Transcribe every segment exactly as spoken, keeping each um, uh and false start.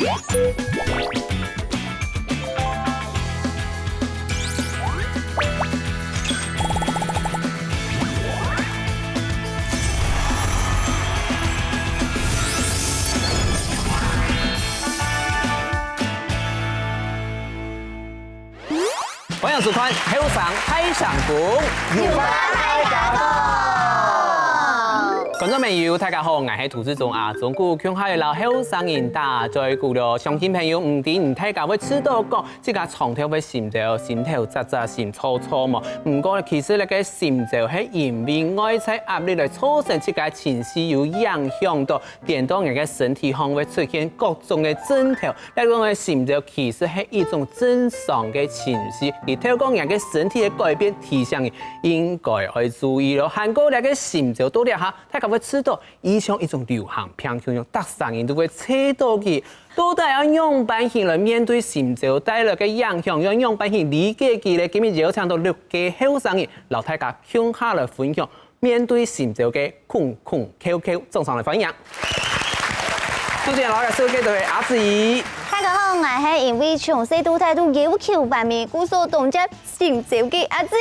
歡迎收看《後生大聲公》，有話大家講。觀眾朋友，大家好，𠊎係涂志忠阿忠牯，共下來摎後生人打嘴鼓囉。鄉親朋友，毋知你大家會試著講，自家常透會心焦、心頭扎扎、心燥燥無？毋過，其實這个心焦係因為外在壓力來造成自家情緒有影響到，顛倒𠊎个身體項會出現各種个症頭。 這種个心焦其實係一種正常个情緒，佢透過𠊎个身體个改變提醒你應該愛注意囉。還過這个心焦到這下，大家會試著，就像一種流行病共樣，逐儕人都會試著佢。到底愛仰般形來面對心焦帶來个影響，愛仰般形理解佢咧？今日邀請到六个後生人，摎大家共下來分享 面對心焦个空空竅竅，掌聲來歡迎。主持人摎大家紹介个係阿姊。大家好，𠊎係因為從細到大都憂愁煩悶，故所當常心焦个阿姊。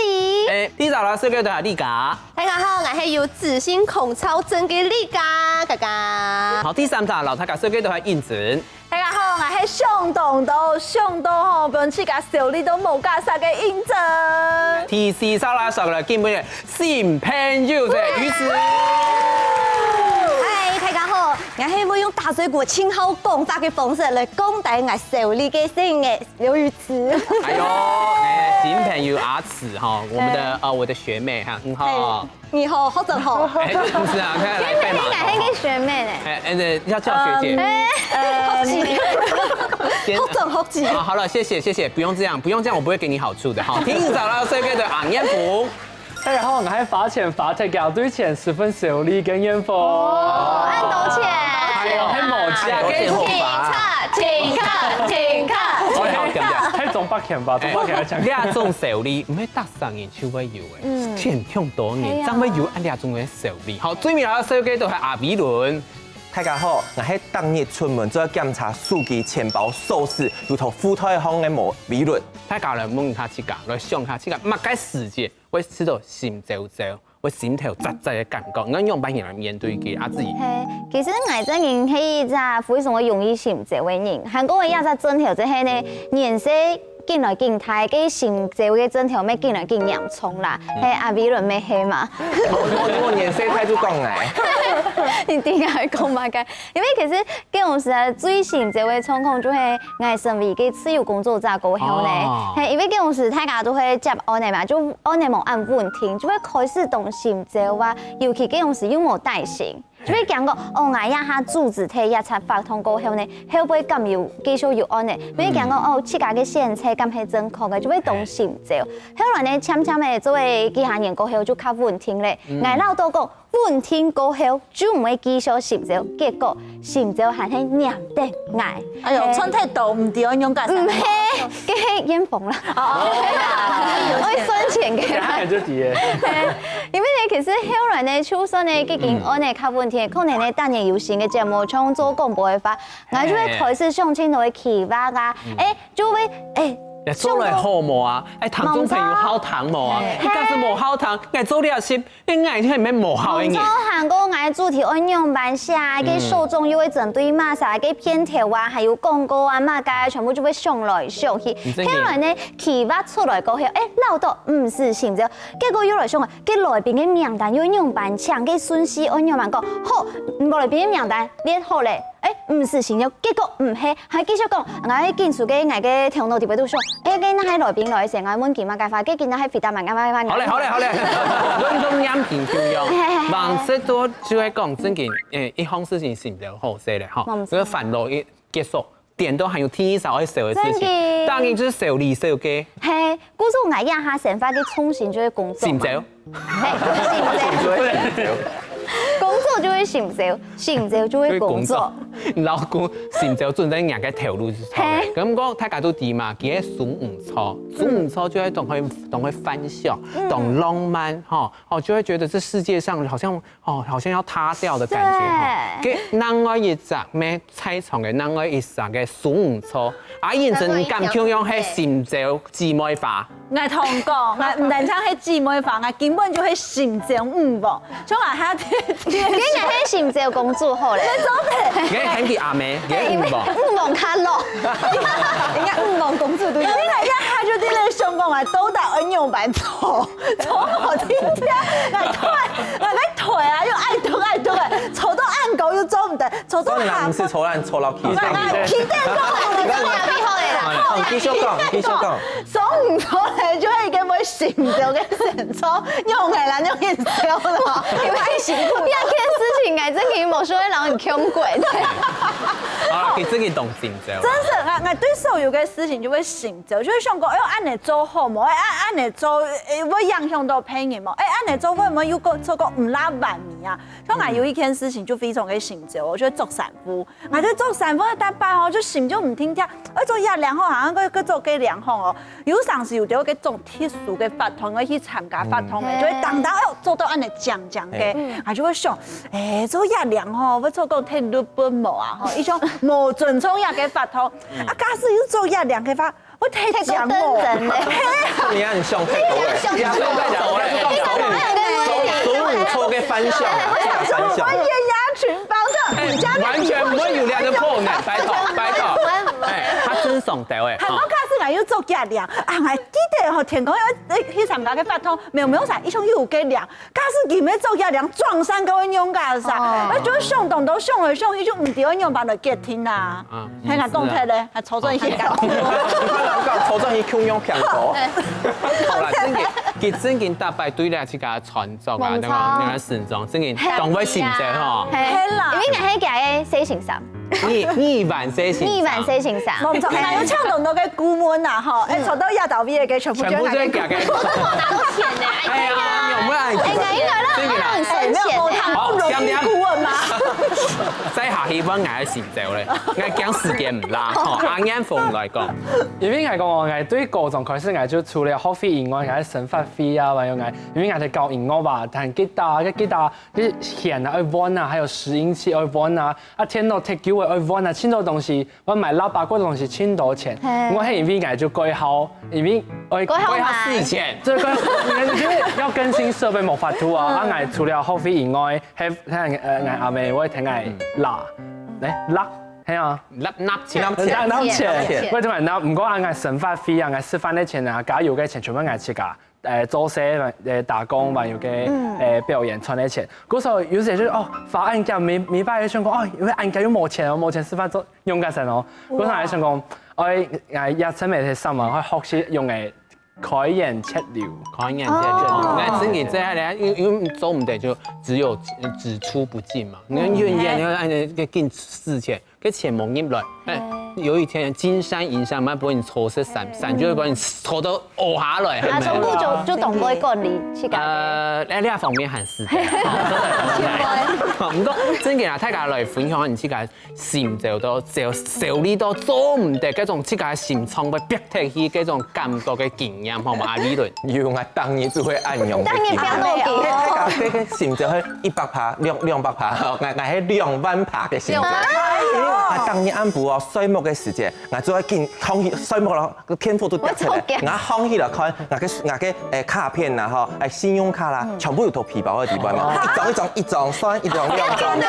誒，第二摎大家紹介个係麗佳。大家好，𠊎係有急性狂躁症个麗佳，佳佳。好，第三摎大家紹介个係映真。 大家好，𠊎係想當多，想到吼，分自家愁慮到無解釋个映真。第四摎大家紹介个今晡日个新朋友，這係魚池。嗨，大家好，𠊎係會用打嘴鼓盡好講話个方式來講解𠊎愁慮个事情个劉魚池。哎喲，誒，新朋友阿池哈，我們的，呃，我的學妹哈，很好。 你好，好正好。哎，不是啊，她要來拜碼頭。你哪天个學妹呢？哎，哎，對，要叫學姐。嗯，呃，好奇。先好正好奇。啊，好了，謝謝，謝謝，不用這樣，不用這樣，我不會給你好處的哈。第二摎大家紹介个係阿彥峰。大家好，𠊎係花錢花忒，對錢十分愁慮个彥峰。哦，恁多錢。哎喲，還無錢。錢卡，錢卡，錢卡。哦，好，對不對？還中八千吧，中八千還強。這種愁慮，毋係逐儕人就會有。 嗯。千千多人，係啊。正會有恁樣種个愁慮。好，最尾摎大家紹介个係阿維倫。大家好，𠊎係逐日出門就愛檢查手機、錢包、鎖匙，如同褲袋項个無維倫。大家來問一下自家，來想一下自家，麼个時節會試著心焦焦，會心頭扎扎个感覺，你愛仰般形來面對佢，阿姊？嘿，其實𠊎這人係一隻非常个容易心焦个人，還過𠊎這隻症頭就係呢，年歲 緊來緊大，該心焦个症頭乜緊來緊嚴重啦。嗯。係阿維倫乜係嘛？我，我，我年歲大就講欸。你點解會講麼个？因為其實該種時啊，最心焦个狀況就係𠊎身為个自由工作者過後呢，哦。係，因為該種時大家都會接案个嘛，就案个無恁穩定，就會開始當心焦啊，尤其該種時又無帶薪。 就會驚講，哦，𠊎這下組織忒這隻活動過後呢，後背敢有繼續有案呢？就會驚講，哦，自家个選擇敢係正確个，就會當心焦。後來呢，漸漸个做个幾下年過後就較穩定咧。嗯。𠊎恅著講，穩定過後就毋會繼續心焦，結果心焦還係黏等𠊎。哎喲，嘿。賺忒多，毋知愛用解釋。毋係，該係彥峰啦。哦，哦，哦。會算錢个啦。哎，就知了。嘿，因為呢，其實後來呢，就算呢，已經安呢較穩定，可能呢，逐日有新个節目，像做廣播个話，𠊎就會開始想盡多个企劃啊，嗯。誒，就會，誒，也做來好無啊？誒，聽眾朋友好聽無啊？嘿。你假使無好聽，𠊎做了事，應該係無效个呢。無錯，還過𠊎主題愛仰般寫啊，該受眾又會針對麼儕，該片頭啊，還有廣告啊，麼个，全部就會想來想去。你真的後來呢，企劃出來過後，誒，恅著毋使心焦，結果又來想啊， 該來賓个名單又仰般請，該順序愛仰般講？好，來賓个名單列好咧，誒，毋使心焦，結果毋係，還繼續講，𠊎緊手个𠊎个頭腦裡背都想，誒，該若係來賓來時，𠊎問佢麼个話，該佢若係回答麼个話。好咧，好咧，好咧，我跟你講，嚴謹就用，嘿，嘿，嘿。往事多就會講正經，誒，一項事情心焦好勢咧，吼，無錯。這個煩惱一結束， 顛倒還有第二摎愛愁个事情，真的。當然就係愁這愁該。嘿，故所𠊎這下生活个重心就係工作嘛。心焦。嘿，心焦。工作就係心焦，心焦就係工作。老公成就準在人个頭路之上。嘿。咁講，大家都知嘛，佢个雙魚座，雙魚座就會當會當會幻想，當浪漫吼，哦，就會覺得這世界上好像哦，好像要塌掉的感覺吼。對。該另外一隻咩，在場个另外一隻个雙魚座，啊，認真感共樣係成就姊妹花。 𠊎同你講，𠊎毋單淨係姊妹花，𠊎根本就係心中女王。像𠊎下天，你應該係心中公主好咧。你係喊佢阿妹，你係女王。女王較老。應該女王公主對。你看一下，他就在那想講啊，到底愛仰般做，做好聽聽，𠊎退，𠊎要退啊，又愛退愛退，坐到恁高又做毋得，坐到下。所以你毋係坐爛坐到起上去。起點高，你這樣比好的啦。哦，繼續講，繼續講。 雙魚座呢，就係一個會心焦个星座，用个啦，用一焦咯。因為辛苦。第二件事情，𠊎真个無想要讓你窮鬼。啊，佢真个當心焦。真是，𠊎，𠊎對所有个事情就會心焦，就會想講，哎喲，恁樣做好無？哎，恁，恁樣做，哎，會影響到別人無？哎，恁樣做會毋會又過，做過毋罅完美啊？像𠊎有一件事情就非常个心焦，我就會著衫褲。 𠊎就著衫褲，逐擺吼，就心就毋定定，愛著這領好，好像愛，愛著該領好哦。有當時有兜該種特殊个活動，愛去參加活動个，嗯。就會當當，哎喲，著到恁樣靚靚个，嘿。𠊎就會想，哎，著這領吼，愛著講忒露骨無啊，吼，一種無尊重這个活動。嗯。啊，假使有著這領个話， 我忒靚哦。忒過分人呢。你很像忒過分。你很像忒過分。所以，所以，所以，所以，所以，反向啊，反向。我演牙群包的，哎，完全不會有兩個破呢，拜託，拜託。哎，他真爽的哎。還無假使𠊎又著這領，啊，𠊎記得吼，天光要，哎，去參加个活動，沒有，沒有啥，一種又有个領， 假使佢乜著這領撞衫，該會仰結煞？哦。啊，就想當多，想來想去，就毋知愛仰般來決定啊。啊，係啊，講忒咧，還抽轉去。抽轉去共樣騙過。好啦，正經，佢正經逐擺對咧自家穿著啊，無錯。對吧？你看身上，正經當會心焦吼。係啦。因為𠊎係佢个細先生。 你，你萬歲先生。你萬歲先生。無錯，𠊎有請當多个顧問啊，吼，哎，坐到這搭位个全部就係𠊎个顧問。全部都係佢个。拿到錢呢，哎呀，有沒有？哎，應該啦，真的啦。哎，沒有，我談不容易顧問嘛。好，這樣，這樣。再下去問𠊎个成就咧，𠊎驚時間毋罅，吼，阿燕鳳來講。因為𠊎講哦，𠊎對高中開始，𠊎就除了學費以外，𠊎个生活費啊，還有𠊎，因為𠊎在搞音樂吧，彈吉他，个吉他，个弦啊愛換啊，還有拾音器愛換啊， 啊，電腦忒舊个愛換啊，盡多東西，𠊎買喇叭，各種東西盡多錢。嘿。𠊎係因為𠊎就蓋好，因為愛蓋好買。蓋好使錢。這個，因為要更新設備無法度啊，嗯。啊，𠊎除了學費以外，還，還，呃，𠊎阿姆會聽𠊎納，欸，納，係啊。納，納錢。納錢。納錢。納錢。𠊎聽𠊎納，毋過啊，𠊎生活費啊，𠊎食飯个錢啊，加油个錢全部𠊎自家。 呃，做事，呃，打工，還有个，嗯。呃，表演賺个錢。故所有時就，哦，花恁多，每，每擺就想講，哦，因為恁多又無錢哦，無錢食飯做，用个錢哦。故所還想講，哎，哎，也趁未在上網，還學習用个開源節流。開源節流。哦。那真的這樣呢，因為，因為做毋得就只有，呃，只出不進嘛。你看，嗯。願意，你看，哎，那個進四千， 个錢無入來，哎，有一天金山銀山嘛，把你抽是散，散就會把你抽到哦下來，啊，全部就，就當會管理去改變。呃，那這方面還係的。毋過，真个啊，大家來分享你自家心焦到，焦，焦慮到做毋得，該種自家心腸會逼忒去，該種感覺个經驗，好無？阿理論。有啊，當然就會恁樣个經驗。當然不要弄我。該，該，該心焦係一百趴，兩，兩百趴，𠊎，𠊎係兩萬趴个心焦。兩萬趴。哎喲，啊，當日暗晡哦，睡目个時間，𠊎就會緊䟘起，睡目咯，電話都跌出來，𠊎䟘起來看，𠊎个，𠊎个，誒，卡片啦，吼，誒，信用卡啦，全部有到皮包个地方嘛，一張一張一張算，一張兩張。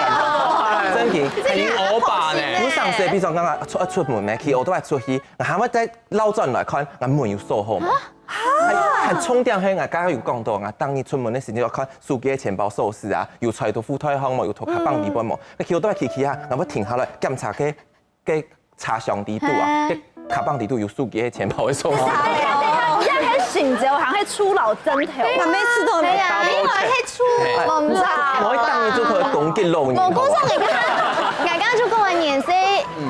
真个，很歐巴呢。有當時，比如講，剛剛出，出門呢，騎奧多拜出去，𠊎還會再 倒轉來看，𠊎門有鎖好無？還，還重點係𠊎剛剛有講到，𠊎當日出門个時間愛看手機个錢包鎖匙啊，有揣到褲袋項無，有揣卡棒裡背無？該騎到騎騎啊，𠊎會停下來檢查該，該車廂裡肚啊，該卡棒裡肚有手機个錢包个鎖匙。這係心焦還係出老針頭？𠊎每次都無。對啊，你還係出，我毋知。我當日就可以攻擊老人。我講說你看，我剛剛就講完年歲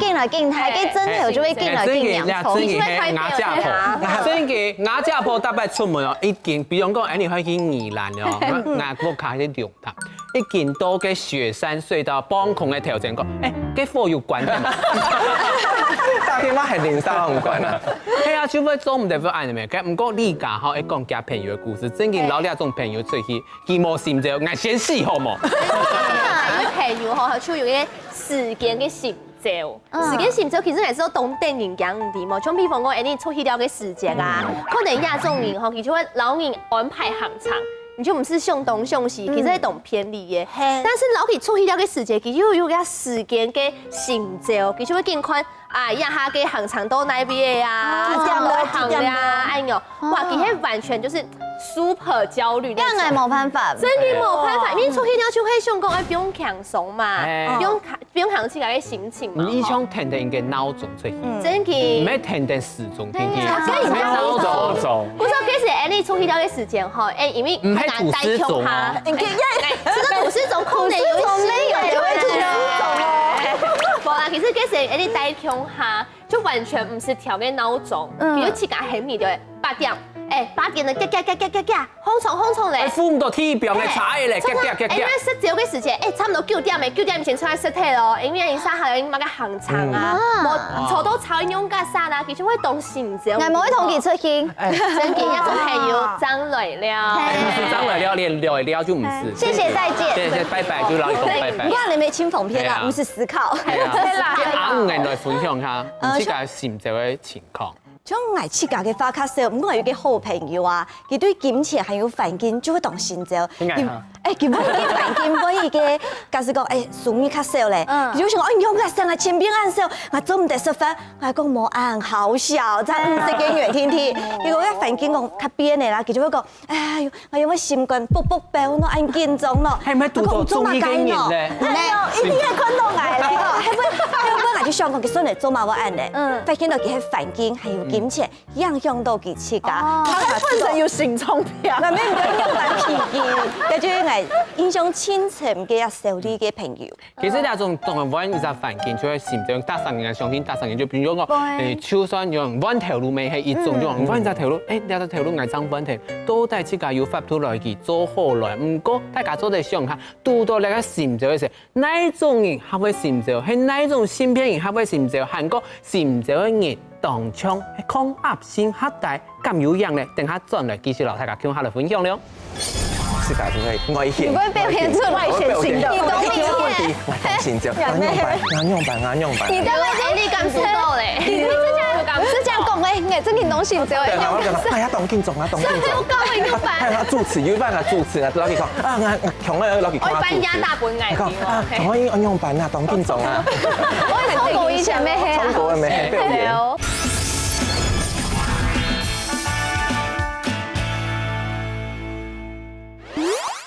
緊來緊大，該針頭就會緊來緊嚴重。哎，真个，真个，係牙姐婆，真个牙姐婆逐擺出門哦，一定，比如講，哎，你可以去宜蘭哦，𠊎，𠊎屋下係龍潭，一經到該雪山隧道，放空个頭前講，欸，該火有關係無？打電話喊鄰舍有關啊。係啊，就會做毋得會恁樣咩？該毋過你家吼，一講交朋友个故事，正經摎這種朋友出去，佢無心照，𠊎先死好無？因為朋友吼，就有一個時間个心照。時間心照其實也係當得人驚个嘛。像比方講，欸，你出去尞个時間啊，可能這種人吼，佢就會摎你安排行程，你就毋使想東想西，其實係當便利个。但是摎佢出去尞个時間，佢又有佢時間个心照，佢就會緊看，啊，這下个行程到哪位啊，幾點了，幾點了，哎喲，哇，佢係完全就是super焦慮那種。這樣也沒辦法。真的沒辦法，因為出去尞就會想講，欸，放輕鬆嘛，欸。放 放輕自家个心情嘛。你像定定一個鬧鐘出去，真个。毋係定定時鐘定定，係啊，鬧鐘。不是，其實欸，你出去尞个時間吼，欸，因為毋係古時鐘啊。這個古時鐘可能有一些人會出時鐘哦。無啦，其實其實欸，你戴共下，就完全毋使調个鬧鐘，嗯，你就自家喊你的八點，欸，八點了，嘎嘎嘎嘎嘎嘎， 䟘床，䟘床咧。欸，扶毋到地表个車仔咧，嘎嘎嘎嘎。欸，該食朝个時間，欸，差毋多九點咧，九點以前出來食忒咯，因為你下下有麼个行程啊，無坐到車用个啥啦，其實會當心焦。𠊎無會同佢出去。真个，這種朋友正來尞。欸，毋係正來尞，連來尞就毋係。謝謝再見。謝謝，拜拜，就摎你講拜拜。你看你沒清風片啊，係啊。毋係思考。係啊，係啦。阿五來分享下，你自家心焦个情況。 像𠊎自家个話較少，毋過𠊎有個好朋友啊，佢對金錢還有環境就會當心焦。佢，欸，佢問佢環境，問佢个，假使講，欸，收入較少咧，佢就想講，哎，用較省啊，錢變恁少，𠊎做毋得食飯。𠊎講無恁好笑，在五十個月天天，結果該環境講較變个啦，佢就會講，哎喲， 哎喲，𠊎用个心肝噗噗飆喏，恁緊張喏。係毋係堵到中意个人咧？哎喲，一定會看到𠊎咧。係毋係，係毋係，𠊎就想講，佢算來做麼个恁呢？嗯，發現到佢个環境還有金錢，影響到佢自家。哦，佢本身有心臟病。那沒有用來起因，這就係𠊎印象深深个啊，小弟个朋友。 其實這種當然換一隻環境，就會心焦，大聲人相信大聲人，就比如講，欸，就算用換頭路，乜係一種，就換一隻頭路，欸，這隻頭路𠊎正換忒，到底自家有法度來去做好來。毋過大家做得想下，堵到這個心焦个時，哪種人較會心焦，係哪種性別人較會心焦，還過心焦个人當像係抗壓性較大，敢有影呢？等下轉來繼續摎大家共下來分享了。 自家就會外顯。你會表現出外顯型的。你懂嗎？我當心焦，𠊎仰般，𠊎仰般，𠊎仰般。你在外顯，你感受到咧？你是這樣，是這樣講的，你真的東西毋知道。對，然後就講，哎呀，當緊張啊，當緊張。是，有夠會用吧？哎呀，主持，有一半啊，主持啊，老實講，啊，𠊎，𠊎強了，老實講，我一般壓大本眼睛哦。講啊，強啊，仰般啊，當緊張啊。我會超過以前咩？超過了沒？對不對？對哦。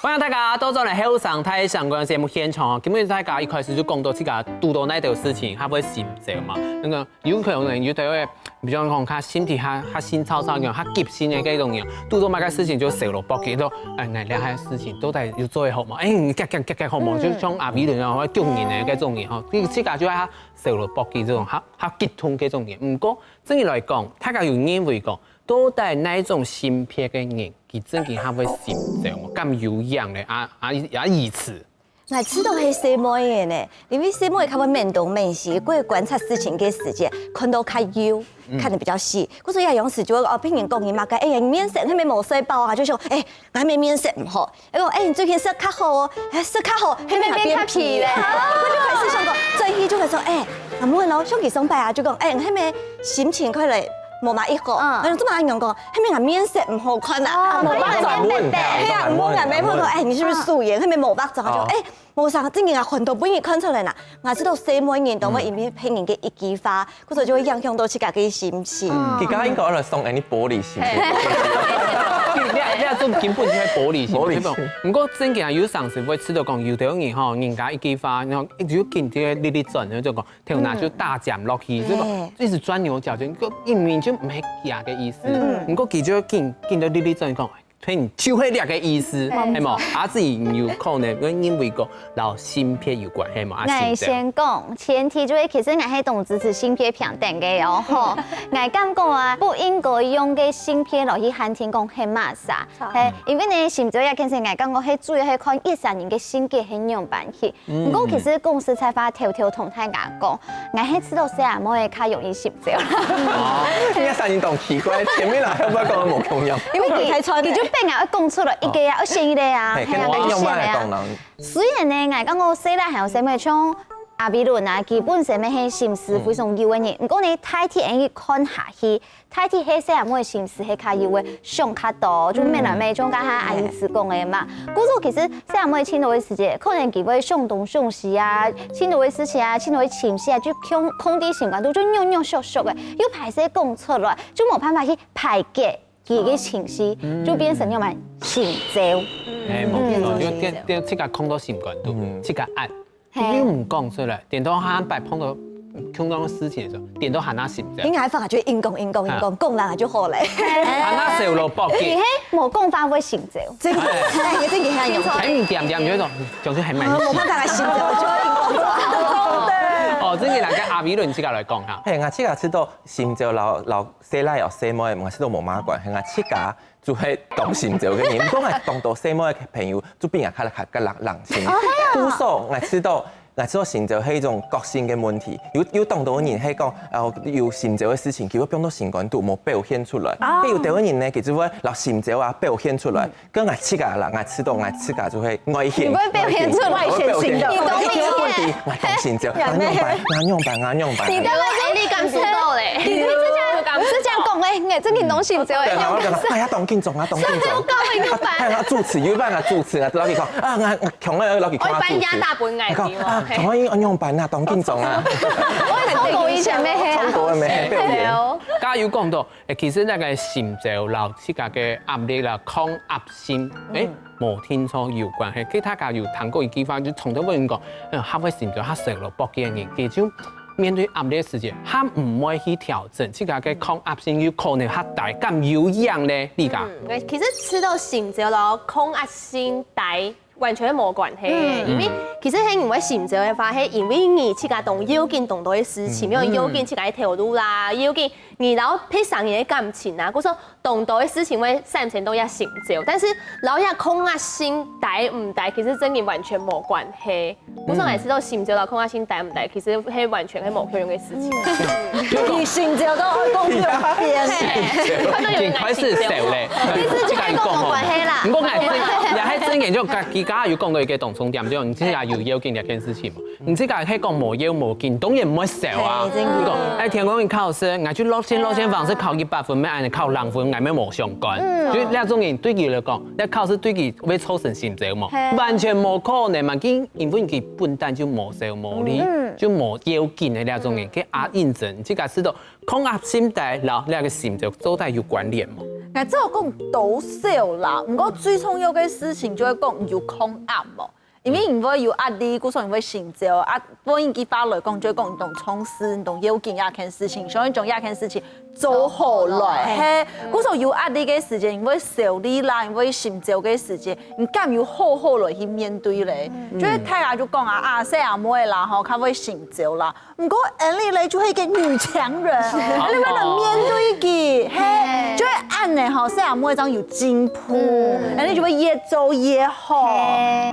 歡迎大家倒轉來後生大聲公个節目現場哦。今日大家一開始就講到自家堵到哪兜事情，較會心焦嘛。那個有可能有兜會，比如講較身體較，較心燥燥樣，較急性个該種樣，堵到麼个事情就愁到發急，都，哎，𠊎這下事情到底有做得好無？哎，你遽遽遽遽好無？就像阿美人啊，或者救人个該種人吼，你自家就愛愁到發急這種，較，較激動該種人。毋過，正經來講，大家有認為講， 到底哪種性別个人，佢正經較會心焦，敢有影呢？啊，啊，啊，以此。𠊎知道係細妹仔呢，因為細妹較會面東面西，過觀察事情个時節，看到較幼，看得比較細。故所以有時就會哦，別人講你麼个，哎呀，你面色係無睡飽啊，就想，哎，𠊎係面色毋好。 哎喲，哎，你最近食較好哦，哎，食較好，係毋係變較肥咧？我就開始想講，轉去就會說，哎，阿妹咯，像佢上擺啊，就講，哎，係毋係心情開來無麼一好？嗯，然後做麼恁樣講，係毋係面色毋好看啊？哦，無化妝。係啊，問啊，問啊，哎，你是不是素顏？係毋係無化妝？就哎，無啥，正經啊，很多不容易看出來啦。 𠊎知道細妹人都會因為別人个一句話，或者就會影響到自家个心情。嗯，佢剛剛應該來送恁呢玻璃心。你，你這種根本就係玻璃心，玻璃心。對不對？毋過正經啊，有常時會試著講，有兜人吼，人家一句話，然後就緊个力力轉，就講頭那就大講落去，這個一直鑽牛角尖，一明就毋係佢个意思。毋過佢就緊，緊个力力轉講，對你就係這個意思，係無？阿姊有可能會認為講摎性別有關係嘛，啊，𠊎先講，前提就係其實𠊎係當支持性別平等个哦，吼。𠊎感覺啊，不應該用个性別來去限定講係麼儕，係，因為呢，性別這件事，𠊎感覺係主要係看一儕人个性格係仰般去。毋過其實講實在話，偷偷同大家講，𠊎係知道細阿妹較容易性別。哦，你看聲音當奇怪，前面兩個不要講得無共樣。因為佢佢就變啊，愛講出來一個啊，愛選一個啊，係，跟你用慢來講呢。雖然呢，𠊎講過細倈還有細妹，像阿偉倫啊，佢本身乜係心思非常幼个人，毋過呢，大體恁樣看下去，大體係細阿妹心思係較幼个，想較多，就無恁樣像剛剛阿姨子講个嘛。故所其實細阿妹盡多个時節，可能佢會想東想西啊，盡多个事情啊，盡多个情緒啊，就控控制心肝肚，就扭扭縮縮个，又歹勢講出來，就無辦法去排解。 佢个情緒，就變成了嘛性燥。哎，無錯，因為電電自家控到心肝肚，自家壓，又毋講出來，顛倒下擺碰到共樣个事情个時候，顛倒還那心燥。應該反而就硬講硬講硬講，講人就好咧。還那手落搏你擊，係無講話會心燥，真的，哎，真的很有。還你點點，有一種就是還蠻我看大家心燥，我就硬講。哦，這個來跟阿偉倫自家來講哈。嘿，𠊎自家知道心照摎摎細倈哦細妹，𠊎知道無麼關係，𠊎自家就係當心照个人。毋過𠊎當多細妹个朋友就比𠊎較較較冷冷清。故所𠊎知道，𠊎知道心照係一種個性个問題。有有當多人係講，哦，有心照个事情，佢會放到心肝肚，無表現出來。該有兜个人呢，佢就會摎心照啊表現出來。 跟𠊎自家啦，𠊎知道𠊎自家就係外顯，你會表現出來，我會表現出來。你懂意思這個問題，𠊎當心照，𠊎仰般，𠊎仰般，𠊎仰般。你都會給你感受到嘞，你你這樣這樣講哎，你真的當心照哎，對，然後就哎呀，當緊張啊，當緊張。高一个班，哎呀，主持有辦法主持啊，老師講啊，𠊎𠊎強愛老師看主持。我一般壓大本眼睛哦啊，強愛愛仰般啊，當緊張啊。我也超過以前沒黑啊，中國的美表演。加油講到，誒，其實那個心照摎自家个壓力啦、抗壓性，誒，無定著有關係。其實大家有聽過一句話，就從頭到尾講，嗯，較會心照，較受落搏擊个人，佢就面對壓力个時節，較毋會去調整自家个抗壓性，有可能較低，敢有影呢？你講？嗯，其實知道心照摎抗壓性低完全無關係，因為其實係因為心照个話，係因為你自家當要緊當多个事情，比如要緊自家个頭路啦，要緊你摎別儕人个感情啊，故所當多个事情會產生到這心照，但是摎這抗壓性低毋低，其實真个完全無關係。故所𠊎知道心照摎抗壓性低毋低，其實係完全係無共樣个事情。你心照到愛講兩遍。已經開始笑咧，你自家講無關係啦。毋過𠊎真，也係真个，就佢剛剛有講到一個當重點，就你自家有要緊這件事情嘛，你自家係講無要無緊，當然毋會笑啊。係，真个。你講，哎，天光日考試，𠊎就落線落線方式考一百分，乜恁樣考零分，𠊎乜無相干。就這種人對佢來講，該考試對佢會造成心照嘛，完全無可能嘛，佢因為佢本旦就無愁無慮，就無要緊个這種人，佢啊認真，自家知道 抗壓性低摎這個心照到底有關聯無？𠊎只有講多少啦，毋過最重要个事情就係講有抗壓無。因為你會有壓力，故所你會心照。啊，換一句話來講，就係講你當重視，你當要緊這件事情，想要將這件事情做好來。係，故所有壓力个時節，你會愁慮啦，你會心照个時節，你敢有好好來去面對咧？就係大家就講啊，啊，細阿妹啦，吼，較會心照啦。 毋過Annie咧就係一個女強人，你乜能面對佢，係，就會恁樣吼，細阿妹正有進步，Annie就會越做越好。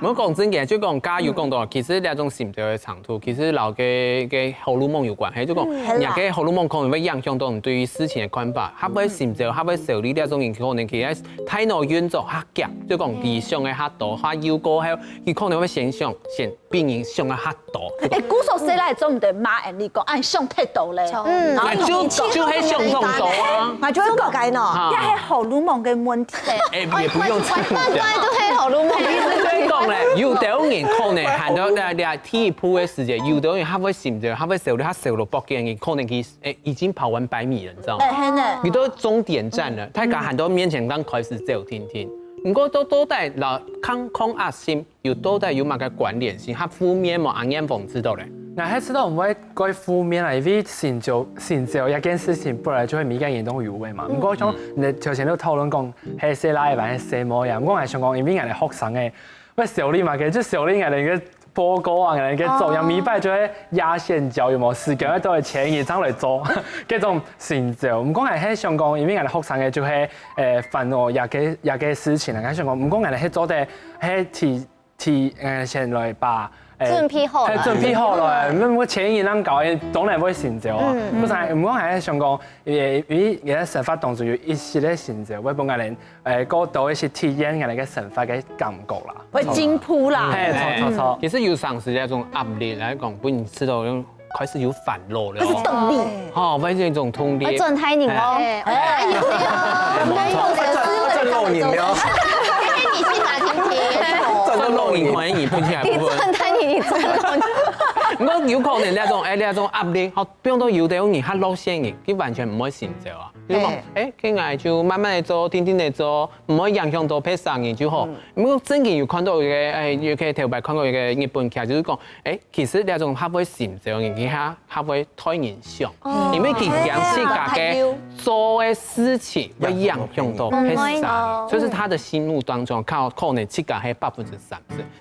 毋過講真个，就講加油講到，其實這種心照个程度，其實摎該該荷爾蒙有關係，就講人家荷爾蒙可能會影響到你對於事情个看法，較會心照，較會愁慮這種人，可能佢个大腦運作較遽，就講佢想个較多，較有過後，佢可能會先想先 比人想个較多。哎，故所細倈做毋得罵Annie講，哎，想忒多咧。嗯哎，就就係想當多啊。𠊎就會講，該喏，啊這係荷爾蒙个問題。哎，也不用這樣講。乖乖都係荷爾蒙。意思就係講咧，有兜人可能還到在在第一步个時節，有兜人較會心照，較會愁慮，較愁落搏擊个人，可能佢誒已經跑完百米了，你知道嗎？哎，係呢。佢到終點站了，大家還到面前剛開始走停停。毋過到到底摎抗抗壓性 有到底有麼个關聯性？較負面無？阿燕鳳知道咧。該係知道毋會蓋負面啊，因為成就，成就一件事情本來就係每個人都有个嘛。毋過像你頭先都討論講，係細倈仔還係細妹仔，毋過𠊎想講，因為𠊎兜學生个，會修理嘛，其實就修理𠊎兜个報告啊，𠊎兜个作業，每擺就會壓線交，有無？時間會到个前一日正來做，這種成就。毋過𠊎係想講，因為𠊎兜學生个就係，誒，煩惱這個，這個事情啊，𠊎想講，毋過𠊎兜係做得，係提 提，呃，先來把，呃，準備好了。係，準備好了，嗯。毋好前一日正搞，當然會成就啊。嗯。不然，毋過還係想講，因為，因為你个生活當中有一息个成就，會分𠊎兜，呃，過多一息體驗𠊎兜个生活个感覺啦。會進步啦。係，著，著，著。其實有常時這種壓力來講，分你試著用 開始有煩惱了。開始動力。吼，會有一種動力。愛轉大人哦。哎，哎，有，有，有。轉，轉老人了。你先拿聽聽。轉老人，可能你分起來部分。你轉大人，你轉老人。毋過有可能這種，哎，這種壓力，吼，比如講有兜人較樂線个，佢完全毋會成就啊。比如講，哎，哎，佢愛就慢慢个做，定定个做，毋會影響到別儕人就好。嗯。毋過正經有看到一個，哎，有個頭擺看過一個日本劇，就是講，哎，其實這種較會成就个人，佢較 較會討人惜，哦。因為佢驚自家个做个事情會影響到別儕，嗯。所以係佢个心目當中，可，可能自家係百分之三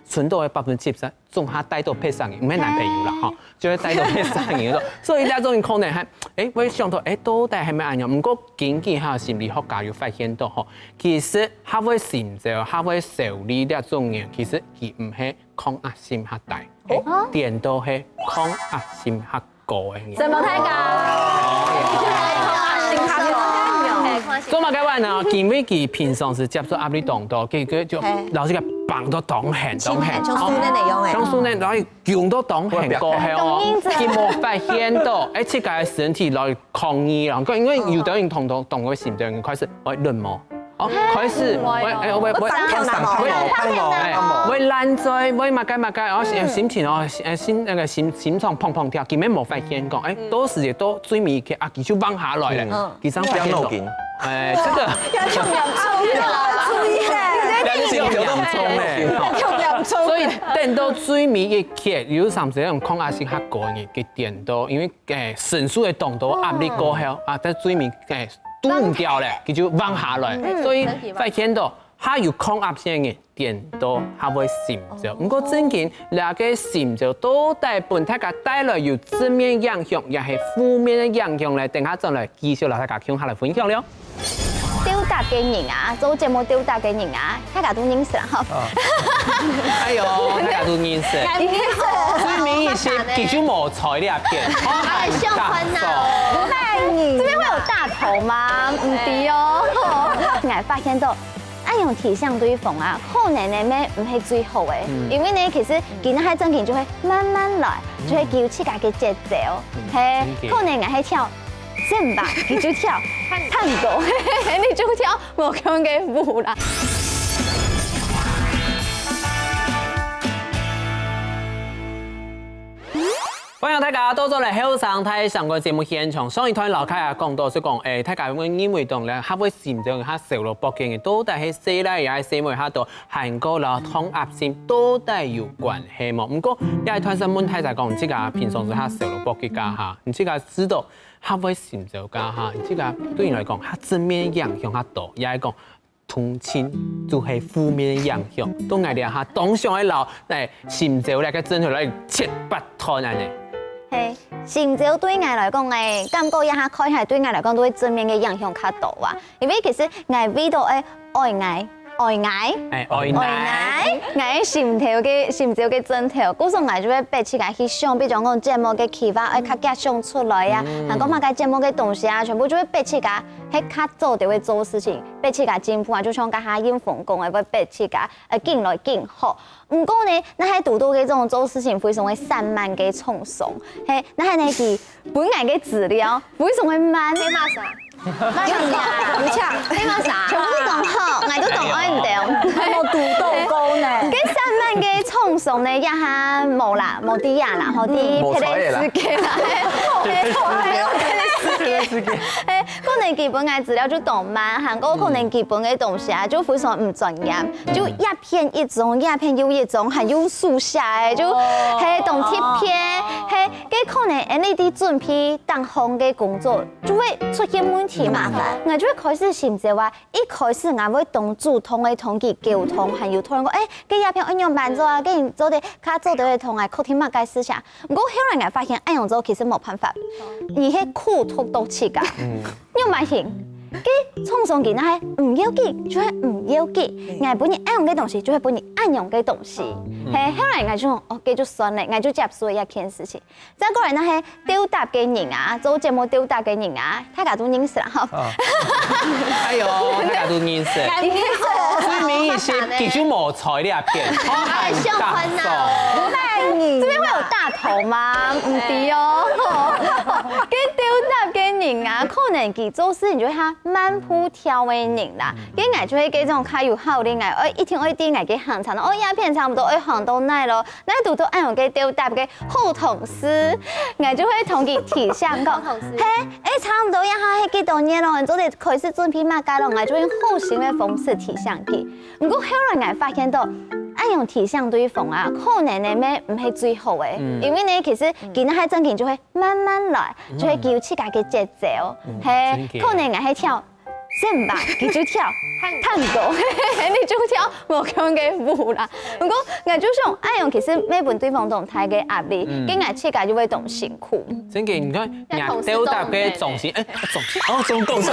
十，賰到个百分之七十，總下帶到別儕人，毋係男朋友啦，吼，就會帶到別儕人。所以這種可能還，誒，會想到，誒，到底係毋係恁樣？毋過根據哈心理學家有發現到，吼，其實較會成就，較會受力這種人，其實佢毋係抗壓性較大。 哦。顛倒係抗壓性較高个人。承蒙大家。做麼个話呢？因為佢平常時接觸壓力當多，佢，佢就老實講，繃到當緊，當緊。像樹奶个樣誒。像樹奶，然後繃到當緊過後哦，佢無發現到，誒，自家个身體來抗議啦。因為有兜人動，動，動个心，有兜人開始會冷漠。 哦，開始，會，會，會，會，會，會，會爛醉，會麼个麼个，哦，心情哦，心，那個心，心臟砰砰跳，根本無發現講，誒，到時節到最尾一刻啊，佢就放下來了，佢正發現到，誒，這個，要用點注意啦，注意嘞，要用點注意。所以等到最尾一刻，有常時用抗壓性較高个，佢顛倒，因為，誒，承受个當多壓力過後啊，但最尾，誒， 堵毋牢咧，佢就放下來。所以發現到，較有抗壓性个人，顛倒較會成就。毋過正經，這個成就到底分大家帶來有正面影響，也係負面个影響咧？等下轉來繼續摎大家共下來分享了。鬥搭个人啊，做節目鬥搭个人啊，大家都認識啦，吼。哎喲，大家都認識。認識。最尾一息，佢就無在這片。哎，相關吶。 這邊會有大頭嗎？毋知哦。𠊎發現到，恁樣提醒對方啊，可能呢，乜毋係最好个，因為呢，其實佢若係正經就會慢慢來，就會有自家个節奏，係，可能𠊎係跳zumba，佢就跳探戈，你就跳無共个舞啦。 歡迎大家倒轉來後生大聲公个節目現場。上一段摎大家講到，係講，誒，大家會認為講咧，較會心中較少了北京个，到底係細倈仔還係細妹較多，還過摎抗壓性到底有關係無？毋過，這一段先問大家講，你自家平常時較少了北京該下，你自家知道較會心中該下，你自家對你來講，較正面影響較多，也係講 通常就係負面个影響。到𠊎這下當想愛摎，誒，心中這個症頭來切八段恁呢。係，心中對𠊎來講，誒，感覺這下看起來對𠊎來講都係正面个影響較多啊。因為其實𠊎為著愛，愛𠊎，愛𠊎，誒，愛𠊎，愛𠊎，𠊎心頭个，心中个症頭，故所𠊎就會逼自家去想，比如講節目个企劃，愛較遽想出來啊，還過麼个節目个東西啊，全部就會逼自家 係較早就會做事情，逼自家進步啊，就像頭下應峰講个，會逼自家，呃，緊來緊好。毋過呢，若係堵著該種做事情非常个散漫个創傷，係，若係呢佢分𠊎个資料非常个慢。你罵啥？你講，你講，你罵啥？全部你講好，𠊎都講愛你兜。還無堵著過呢。該散漫个創傷呢，這下無啦，無在這啦，吼，在別个世界啦，係，無在啦，別个世界。 誒，可能佢分个資料就當慢，還過可能佢分个東西啊，就非常毋專業，就一篇一張，一篇又一張，還用手寫个，就，哦。係，當特別，哦。係，該可能𠊎等準備逐項个工作就會出現問題嘛。麻煩。𠊎就會開始尋招啊，一開始𠊎會當主動个同佢溝通，還有討論講，欸，該這片愛仰般做啊，該你做得較做得同𠊎確定麼个事情。毋過後來𠊎發現，恁樣做其實無辦法，你係苦毒到自家。 仰般形？該創傷佢若係毋要緊，就係毋要緊。𠊎分你恁樣个東西，就係分你恁樣个東西。係，後來𠊎就講，哦，該就算了，𠊎就接受這件事情。再過來若係鬥搭个人啊，做節目鬥搭个人啊，大家都認識啦，吼。哎喲，大家都認識。最尾一些佢就無在這片，好害羞啊。這邊會有大頭嗎？毋知哦。該鬥搭个人啊，可能佢做事情就係較慢步調个人啦。該𠊎就係該種較有效率，𠊎愛一定愛知𠊎个行程，哦，這片差不多愛行到哪咯，哪堵到恁樣个鬥搭个好同事，𠊎就會同佢提醒講，嘿，欸，差不多這下係幾多日咯，你做得開始準備麼个咯，𠊎就用好心个方式提醒佢。毋過後來𠊎發現到，恁樣提醒對方啊，可能呢，乜毋係最好个，因為呢，其實佢若係正經就會 慢慢來，就係有自家个節奏。係，可能𠊎係跳，先毋吧，佢就跳探戈，你就跳無共个舞啦。毋過𠊎就想，恁樣其實乜分對方當大个壓力，該𠊎自家就會當辛苦。正經，你看，人家鬥搭个重心，欸，重心，哦，總共是，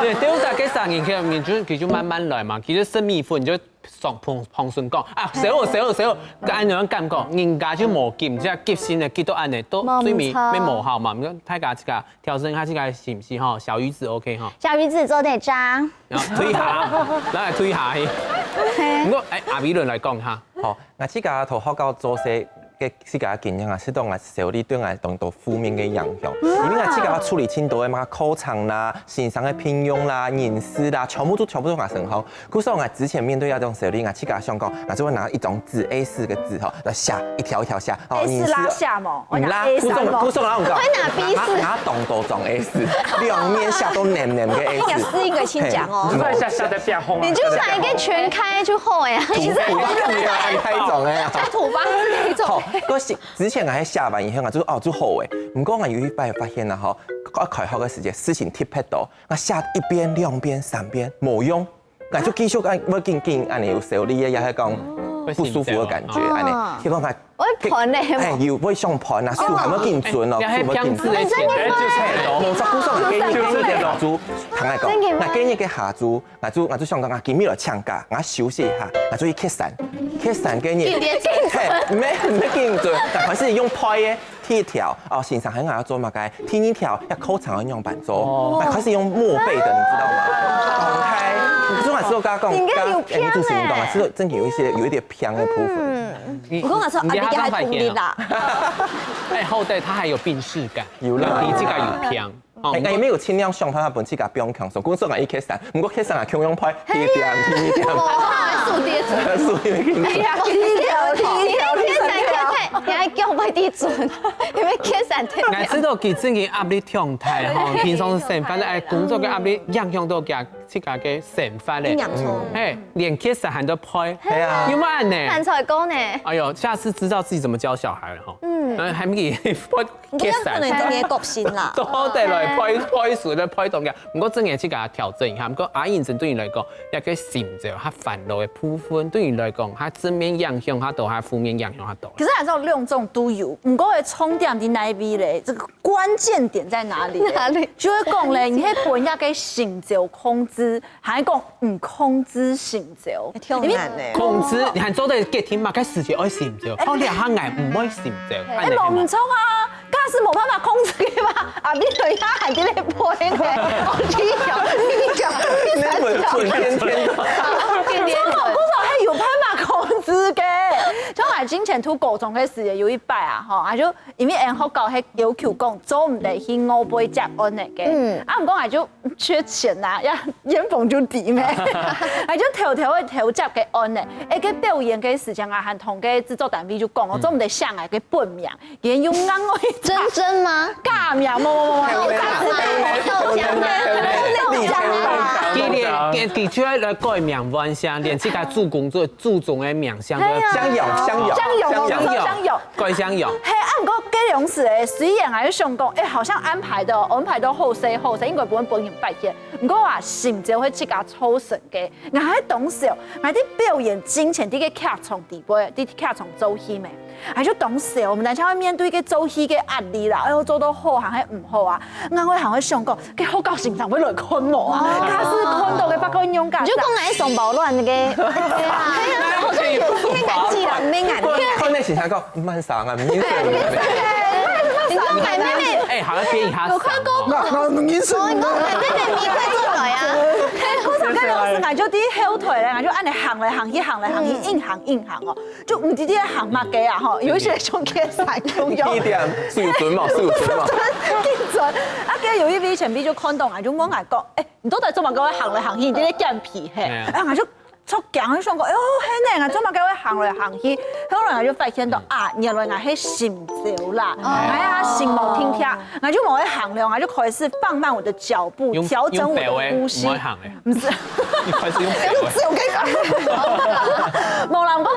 對，鬥搭个聲音，佢就佢就慢慢來嘛，其實生米粉就 上旁旁順講啊，小我小我小我，該恁樣感覺，人家就無急，這急性个急到恁樣，到最尾乜無效嘛。你看大家自家調整一下自家个心情吼，小魚子 OK 吼。小魚子做得張。然後推下，來推下去。毋過欸，阿美倫來講一下。好，𠊎自家在學校做事个自家个經驗啊，係當𠊎小弟對𠊎當多負面个影響，因為𠊎自家處理盡多个嘛，考場啦、先生个聘用啦、人事啦，全部都全部都𠊎身上。 故所𠊎之前面對這種事情，𠊎自家想講，𠊎就會拿一張紙，A四个紙吼，來寫一條一條寫，哦，A四拉下嘛，毋拉，我拿A三嘛。故所故所𠊎講，會拿B四。拿拿當多張A四，兩面寫到黏黏个 A四。哎呀，是一个親講哦。你就拿一个全開就好呀。其實很簡單。太重哎呀。在土方是那種。好，可是之前𠊎還寫完以後，𠊎就哦就好哎。毋過𠊎有一擺發現啊吼，𠊎開學个時節事情特別多，𠊎寫一遍、兩遍、三遍無用。 𠊎就繼續按，要緊緊按呢有小力个，也係講不舒服个感覺，按呢。結果𠊎會煩咧，係無？哎，有會想煩啊，手還要緊準哦，哎，手要緊準。哎，真的嗎？哎，就是很多。無，故所𠊎今日个下晝，聽𠊎講，真的嗎？𠊎今日个下晝，𠊎就𠊎就想講啊，今日來請假，𠊎休息一下，𠊎就去蹶山，蹶山个人，嘿，無無緊準，𠊎還係用背个。 第一條，哦，先生喊𠊎愛做麼个？第二條，這課程愛仰般做？哦。那開始用默背的，你知道嗎？OK，可是我還是有跟他講，應該有跟主持人講，還是真的有一些有一點偏的部分。嗯，我講的時候，你你還同理啦。哎，好歹他還有病識感，有啦，你這个有偏。哦，哎，哎，沒有盡量想辦法分自家放輕鬆，故所𠊎一開始，毋過開始啊，共樣拍，第一點，第一點。哇，還數跌。數跌。哎呀，第一條，第一條，第一條。 你還叫我地準，因為蹶山忒𠊎知道佢真个壓力忒大吼，平常生活个，哎，工作个壓力影響到佢自家个生活咧。營養錯。嘿，連蹶山還都背，係啊。有無恁呢？還才講呢。哎喲，下次知道自己怎麼教小孩了吼。嗯。嗯，還沒給你背蹶山。你這樣可能真的個性啦。都得來背，背書，來背東西。毋過真个自家調整一下。毋過阿英真對你來講， 一个心情，較煩惱个部分，對你來講，較正面影響較多，較負面影響較多。其實還是有兩種都有，毋過个重點在哪位咧？這個關鍵點在哪裡咧？哪裡？就會講咧，你係分一个心情控制，還係講毋控制心情？哎，忒難咧。控制，你還做得決定嘛？該時節愛心情，哦，兩下眼毋愛心情，哎，哎，無毋著啊。 假使無辦法控制个嘛，阿美倫也還在那背呢，哦，第一條、第二條、第三條。那麼準天天的。中國古早還有辦法控制个。像𠊎之前讀高中个時節，有一擺啊，吼，啊就因為𠊎學校還要求講，做毋得去外背接案个。嗯。啊，毋過𠊎就 缺錢啊，呀，煙風就低咩，還就偷偷个偷接个案呢。哎，該表演个時間啊，還同个製作單位就講哦，做毋得寫𠊎个本名，佢用硬个。真真嗎？假名，無無無無，佢連佢佢就愛來改名換姓，連自家祖公做祖宗个名姓都愛香油，香油，香油，香油，香油。改香油。嘿，啊，毋過該種時誒，雖然還係想講，哎，好像安排的，安排到好勢好勢，應該分本人拜天。毋過啊，心就會自家抽神个。𠊎還當時，𠊎在表演進前，在个劇場底背，在劇場做戲咩？還就當時，我們等下會面對一個做戲个壓力啦，哎喲，做到好還係毋好啊？𠊎會還會想講， 該學校先生會來看無啊？假使看到个，發覺用假。你就講來雙胞卵个，對啊，好像有聽个既然命啊。看那先生講，慢上啊，明顯。你講來妹妹，哎，好像變一下。有看過那那明顯。你講來妹妹，你會出來啊？好像該老師，𠊎就在後台咧，𠊎就恁樣行來行去，行來行去，硬行硬行哦，就毋知在行麼个啊吼，有一些像天才共樣。一點，是有準嘛，是有準嘛。緊轉，啊，該有一位前輩就看到，就問𠊎講，哎， 你到底做麼个會行來行去？你在該減肥嘿？嗯啊，𠊎就著驚，就想講，哎喲，係呢，𠊎做麼个會行來行去？後來𠊎就發現到啊，原來𠊎係心焦啦，哎呀，心無定定，𠊎就無會行了，𠊎就開始放慢我的腳步，用調整我的呼吸用。表的，唔會行的。不是，你開始用表的。我跟你講，無啦，我後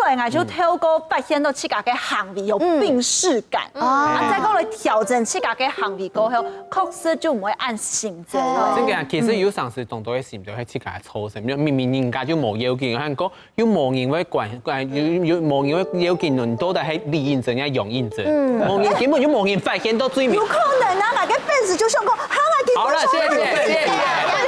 來𠊎就透過發現到自家个行為有病識感，啊，再過來調整自家个行為過後，確實就毋會恁心焦。真个啊，其實有常時當多个心就係自家个錯心，明明人家就無要緊，還講又無人會管，管又又無人會要緊，你到底係理應怎樣，容應怎，無人根本就無人發現到最尾有。可能啊，哪个 fans 就想講，哈，我好了，謝謝謝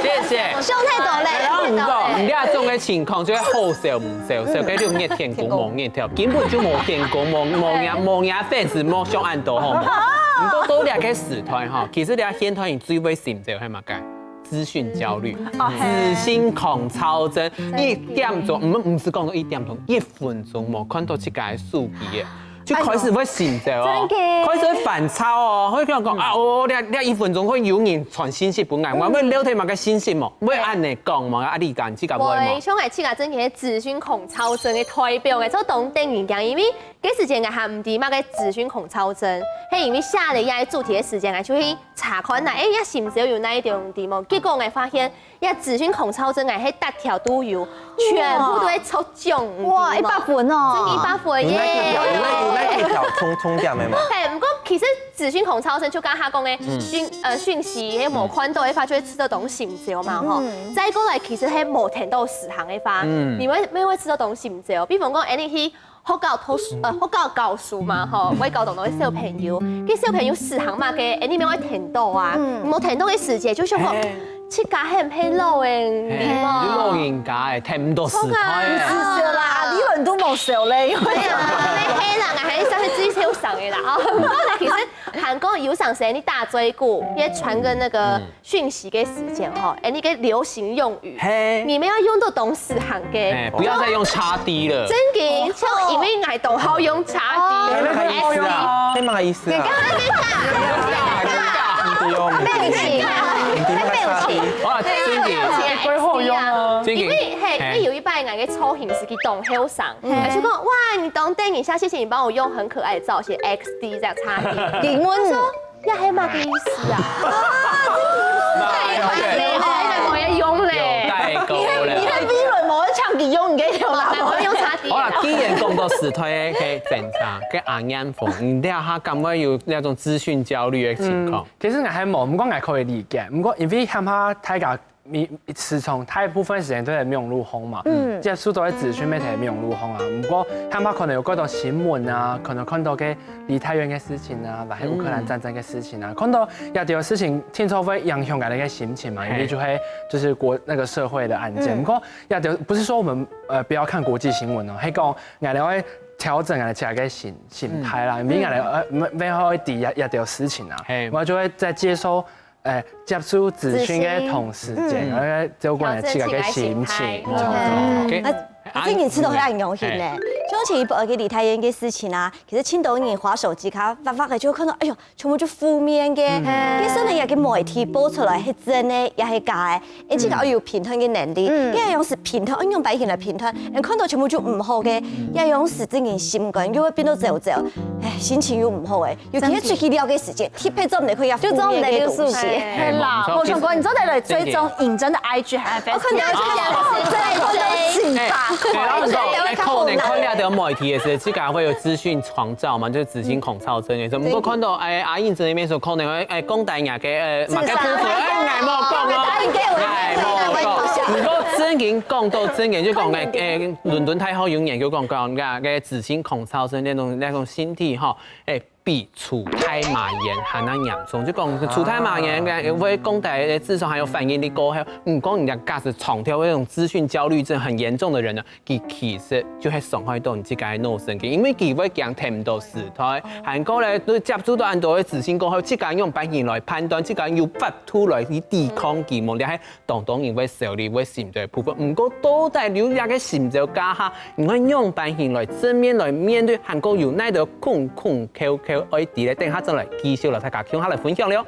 謝謝謝。想太多了，然後你知道，你這種个情況就會好笑毋笑，笑个就熱天公無熱天，根本就無天公無無人無人fans無想恁多吼。毋過到這个時代吼，其實這現代人最會心焦係麼个？資訊焦慮，資訊狂躁症，一點鐘，毋毋係講到一點鐘，一分鐘無看到自家个手機个，就開始會心焦哦，真个開始會煩躁哦，會跟我講啊，哦，這這一分鐘會有人傳信息分𠊎，𠊎會留忒麼个信息無？會恁樣講無？啊，你講自家會無？像𠊎自家真个資訊狂躁症个代表，𠊎做當得人驚，因為該時間𠊎還毋知麼个資訊狂躁症，係因為寫了這个主題个時間，𠊎就去查看啦，哎，這心焦有哪一種題目，結果𠊎發現，這資訊狂躁症𠊎係逐條都有，全部都會抽中。哇，一百分哦，真一百分耶！有那一條，有那有那一條充充電的嘛？嘿，毋過其實資訊狂躁症就剛剛講个訊呃訊息，迄無看到个話就會試到當心焦嘛吼。再過來其實係無聽到時行个話，你會會會試到當心焦。比方講，哎，你去學校讀書，呃，學校教書嘛吼，會教到那個小朋友，跟小朋友時行嘛个，哎，你沒有聽到啊，無聽到个時節就想講。 自家很配老誒，嘿，你老人家誒，聽毋到時代誒。是啦，你很多無笑咧，因為沒有啦，沒黑啦，還是算是最受傷的啦啊。不過呢，其實韓國有想時你打嘴鼓，也傳个那個訊息个時間吼，哎，你个流行用語，嘿，你們要用到當時行个。哎，不要再用叉D了。真的，像因為𠊎都好用叉D，那麼意思啊？那麼意思啊？你看那邊看，你用，背景，你用叉D。哇，真的。背後用啊。真的。因為嘿，嘿因為有一擺𠊎个造型師去當後生，他就講哇，你當電影下，謝謝你幫我用很可愛的造型，X D這樣叉D。英文我說，那還麼个意思啊？哎呀，哎，我也用嘞。有代溝了。你看 V 輪無搶佢用，你給用好啦，我用叉D。好啦，既然講到時代个檢查，个阿燕鳳，你這下敢會有那種資訊焦慮的情況？其實𠊎還無，毋過𠊎可以理解。毋過因為害怕大家，你時常大部分時間都在網路上嘛，接觸到个資訊乜在網路上啊。毋過害怕可能有幾多新聞啊，可能看到个梨泰院个事情啊，或者烏克蘭戰爭个事情啊，看到這兜事情，聽說會影響𠊎个心情嘛，因為就會就是國那個社會的案件。毋過這兜不是說我們呃不要看國際新聞哦，係講𠊎會調整𠊎自家个心心態啦，因為𠊎呃會會知這這兜事情啊嘿，我就會在接受。 誒，接受資訊个同時間，然後照顧自家个心情。調整自家个心態。OK，啊，最近試到很有用心呢。就當前一波个梨泰院个事情啊，其實盡多人滑手機，佢發發个就看到，哎喲，全部就負面个。其實呢，也个媒體報出來係真个，也係假个。而且愛有評斷个能力，也用時評斷，用百姓來評斷，人看到全部就毋好个，也用時正經心肝又會變到糟糟，哎，心情又毋好哎。尤其係出去尞个時節，特別做毋得去，就做毋得去手機。係啦，無錯，哥，你做得來追蹤認真个 I G，還有 Facebook，看到就看到，看到就信吧。哎，然後你說，哎，可能看了這个媒體也是，自家會有資訊狂躁嘛，就是資訊狂躁症也是。不過看到，哎，阿英在那邊說，可能會，哎，講大家个，哎，嘛个部分，哎，𠊎無講哦，𠊎無講。不過正經講到正經，就講，哎，哎，倫敦大學有研究講，講，講，个資訊狂躁症那種，那種心態哈，哎， 比抽大麻菸還較嚴重。就講抽大麻菸，會降低个智商，還有反應力過好。毋過人家假使長透該種資訊焦慮症很嚴重的人呢，佢其實就會傷害到你自家个腦神經，因為佢會驚聽毋到時代，還過咧，都接觸到恁多个資訊過後，自家用反應來判斷，自家有法度來去抵抗佢，無論係 當當然會焦慮，會心焦个部分。毋過到底有這个心焦該下，你愛仰般形來正面來面對，還過有哪兜空空竅竅愛知咧？等下轉來繼續摎大家共下來分享了。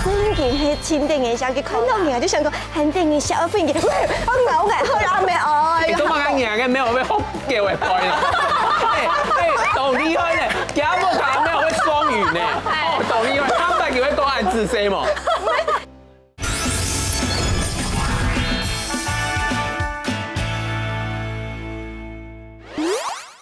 正經係盡得人惜，佢看到你啊，就想講，還得人惜，愛分佢，喂，好咬，好咬，好咬，好咬，哎呀。你做麼个你个沒有被好給我拍了？哎哎，當厲害呢，今日無看到沒有會雙語呢，哦，當厲害，他們以為都很仔細嘛。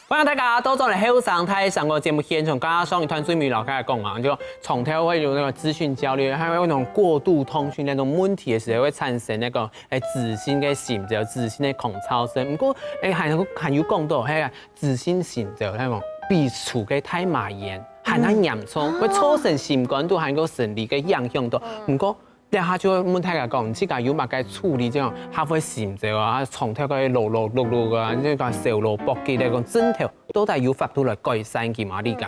歡迎大家倒轉來後生大聲公个節目現場。剛剛上一段最尾老師講嘛，就長透會有那個資訊焦慮，還有那種過度通訊那種問題的時候，會產生那個，哎，自信个心，就自信个狂躁症。不過，哎，還有，還有講到，嘿，自信心就那種比抽个大麻菸還較嚴重，會造成心肝肚還有生理个影響到。不過， 這下就會問大家講，你自家有麼个處理這種較會心焦啊，長透个勞勞碌碌啊，這個燒腦搏擊个這種症頭，到底有法度來改善佢嗎？你講？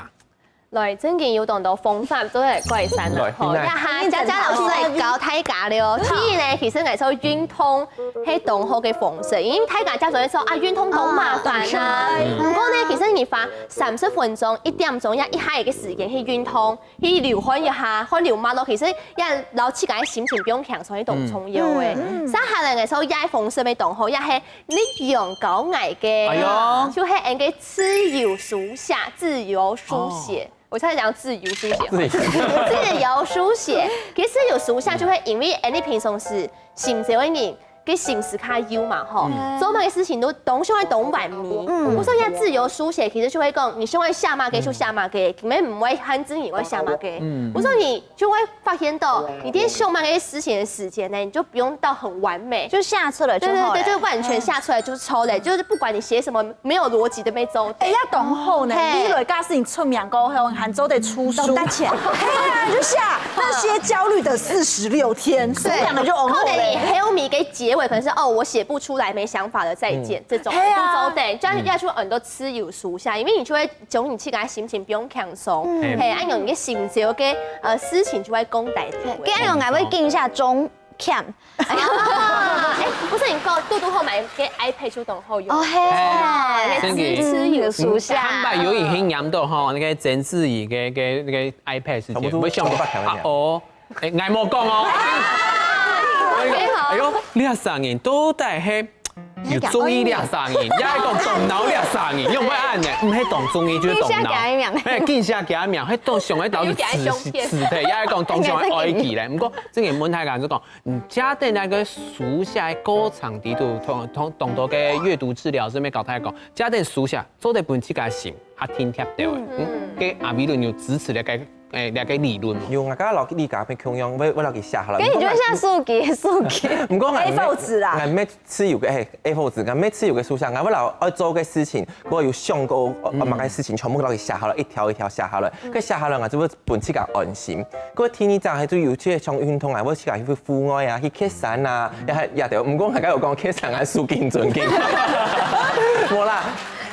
來，正經有當多方法做得改善啦，吼，來，來。這下佳佳老師來教大家了。第一呢，其實𠊎說運動係當好个方式，因為大家接著說啊，運動當麻煩啊。毋過呢，其實你花三十分鐘、一點鐘，也一下个時間去運動， 去流汗一下，汗流脈落，其實也摎自家个心情放輕鬆，係當重要个。接下來个時候，這个方式乜當好，這係立陽教𠊎个，哎喲。就係𠊎个自由書寫，自由書寫。哦。我差點講自由書寫，自由。自由書寫，其實自由書寫就係因為𠊎俚平常時心焦个人， 个心思較幼嘛吼，嗯。做麼个事情都當想愛當完美。嗯。我說這自由書寫，其實就會講，你想愛寫麼个就寫麼个，根本毋會限制你愛寫麼个。嗯。我說你就會發現到，你在想麼个事情的時間呢，你就不用到很完美。就寫出來就好了。對對對，就完全寫出來就好了，就是不管你寫什麼，沒有邏輯都沒走。哎，也當好呢，嘿。你來假使你出名過後，還做得出書。當值錢。哎呀，就寫那些焦慮的四十六天，書寫了就 可能你後面个結尾可能是哦，我寫不出來，沒想法了，再見，嗯。這種，嘿啊。都做得，這樣也就很多自由書寫，因為你就會將你自家个心情放輕鬆，嗯。嘿，恁樣你个心焦个，呃，事情就會降低。嘿，恁樣𠊎會記一下中欠。哎，不是你講，多多好買个iPad就當好用。哦，嘿。哎，自，自由書寫。嗯，坦白有一天念到吼，那個曾志怡个，个，那個iPad時間，差不多我想到，差不多啊，哦， 哎，𠊎無講哦。哎喲，這聲音到底係有中意這聲音，也係講動腦這聲音，用毋恁呢？毋係當中意，就係動腦。緊寫佢个名。哎，緊寫佢个名，係當想愛到底死死的，也係講當想愛愛佢咧。毋過，正經問大家就講，嗯，假定那個書寫个過程裡頭，同同當多个閱讀治療師乜教大家講，假定書寫做得分自家心較定貼兜。嗯，嗯。該阿美倫有支持這個 誒，這個理論嘛。有，𠊎摎李嘉誠共樣，會會摎佢寫下來。跟你就像手機，手機。毋過𠊎，A four紙啦。𠊎乜自由个，誒，A four紙，𠊎乜自由个書寫，𠊎會摎愛做个事情，𠊎有想過，呃，麼个事情全部摎佢寫下來，一條一條寫下來，該寫下來，𠊎就會分自家安心。該第二隻係就有這項運動啊，𠊎自家去戶外啊，去蹶山啊，也也對。毋過𠊎剛有講蹶山啊，輸緊準緊。無啦。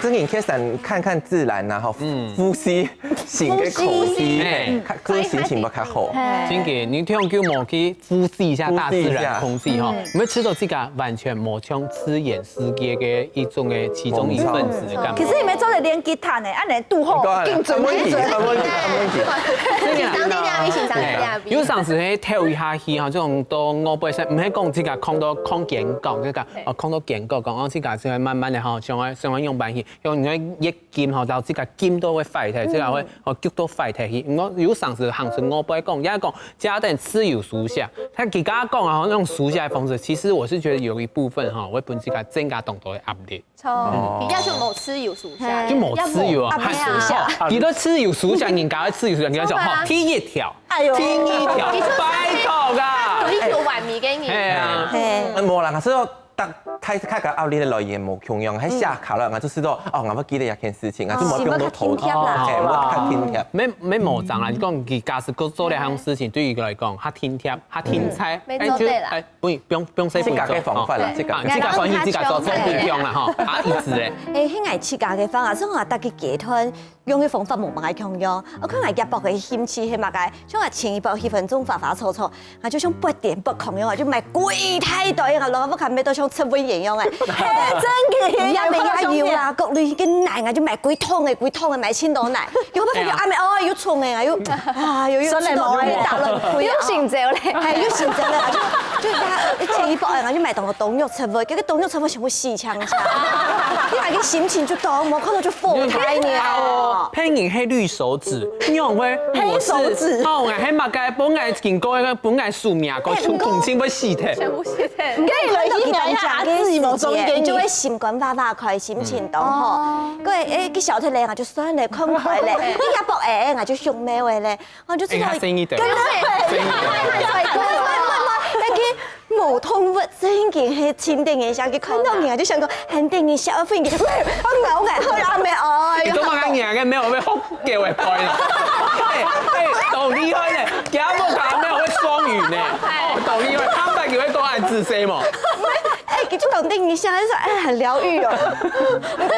正經確實看看自然啊，吼，嗯，呼吸，擤个口氣，呼吸，嘿，看，个心情會較好。嘿。真个，你聽久無去呼吸一下大自然空氣吼，嗯，你會知道自家完全無像自然世界个一種个其中一份子的感覺。其實你們做得練吉他呢，恁呢拄好，我講啊，緊準，緊準。按問題，按問題，按問題。真个啦。欣賞你啊，你欣賞你啊。有當時係透一下氣吼，這種都我本身毋係講自家看到看見講，這个哦，看到見過講，哦，自家就會慢慢的吼，想要想要用慢去。 用你个月經吼，到自家筋都會壞忒，自家會吼腳都壞忒去。毋過有當時行出外背講，也講家庭自由書寫，他自家講啊，用書寫的方式，其實我是覺得有一部分哈，會分自家增加當多的壓力。錯，比較就無自由書寫，就無自由啊，要無壓力啊。哦，你都自由書寫，人家會自由書寫，人家講吼，第一條，哎喲，第二條，拜託啊，有一條完美給你。哎呀，嘿，嗯，無啦，可是 但大家个壓力个來源無共樣，還寫卡了，𠊎就知道，哦，𠊎會記得這件事情，𠊎就無用到頭腦，係，無較緊貼。沒沒無障啦，你講佢假使佢做了項事情，對於佢來講，較緊貼，較緊猜，沒做對啦。哎，不用不用不用說，自家个方法啦，自家个，自家歡喜自家做，做不用啦吼，啊，一直誒。誒，係𠊎自家个方法，所以𠊎逐个階段 用个方法無麼个共樣。𠊎看𠊎阿伯个興趣係麼个，像𠊎前一擺去分種花花草草，𠊎就像發癲發狂樣，𠊎就買幾大袋，𠊎老婆看買到像植物園樣誒。真个，也沒也有啦，各類个泥，𠊎就買幾桶个，幾桶个，買盡多泥。有辦法有阿妹哦，有蟲个，又啊，又又打亂，又醒着嘞，還有醒着嘞，就就他前一擺，𠊎就買當多當肉植物，結果當肉植物全部死淨淨，你那個心情就當無看到就火開呢。 騙人係綠手指，你以為我是，哦，𠊎係麼个，本來經過个，本來樹苗个，全部全部死忒。全部死忒。你可以來去看一下阿志無中間，你就會心肝花花開，心情當好。哦。對，誒，去消退咧，就算了，看開咧。你也不誒，就想咩話咧，哦，就知道。哎，他生意的，真的，生意的。那個無動物真个係真得人想，佢看到你啊，就想講，很得人笑，分佢，喂，好咬哎，好咬咩？哦，你都莫講你啊，沒有，沒有，好給我拍了。哎哎，當厲害呢，給他莫打沒有會雙語呢。哦，當厲害，他們以為都很自私嘛。哎，就當得人笑，就說哎，很療愈哦。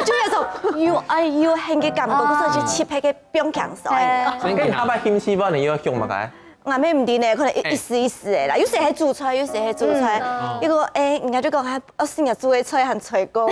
就那種又愛又恨个感覺，可是就特別个放輕鬆。哎，他們興趣吧，你又要凶嘛，該？ 𠊎也毋知呢，可能一一時一時个啦，有時係煮菜，有時係煮菜。一個誒，人家就講，哎，二十年煮个菜還菜過。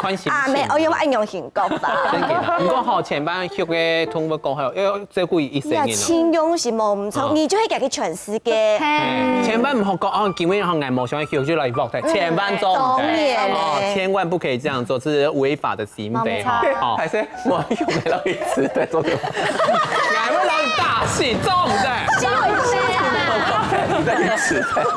看心情。啊，沒，哦，因為恁樣性格吧。真个啦，毋過吼，前半畜个動物過後，要照顧一生人哦。盡量是無毋著，你就會家己全世界。嘿，千萬毋好講哦，今日吼，𠊎無想要畜，就來畜忒，千萬做毋得。當然嘞。哦，千萬不可以這樣做，這是違法的行為哈。哦，還是 我用得到一次在做什麼？還會讓你大戲中的。